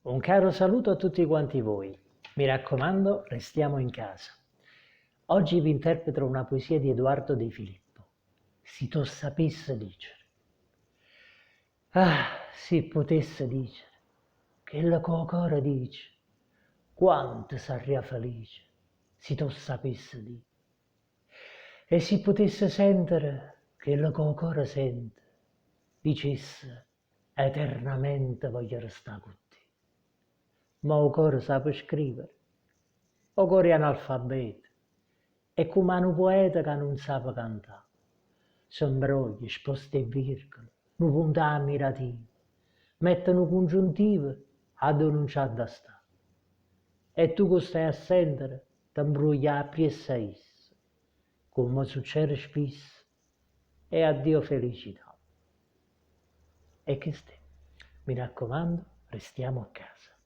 Un caro saluto a tutti quanti voi. Mi raccomando, restiamo in casa. Oggi vi interpreto una poesia di Eduardo De Filippo. Si t' 'o ssapesse dicere. Ah, si putesse dicere chello ca 'o core dice, quanto sarria felice si t' 'o ssapesse di'. E si putesse sentere chello ca 'o core sente, dicesse eternamente voglio restà cu te. Ma 'o core sape scrivere? O core è analfabeto, è comme a nu poeta ca nun sape cantà. Se 'mbroglia, sposta 'e virgole, nu punto ammirativo, mette nu congiuntivo addò nun ce adda stà. E tu che stai a sentere te 'mbruoglie appriesso a isso, comme succede spisso, e addio felicità. E chest'è. Mi raccomando, restiamo a casa.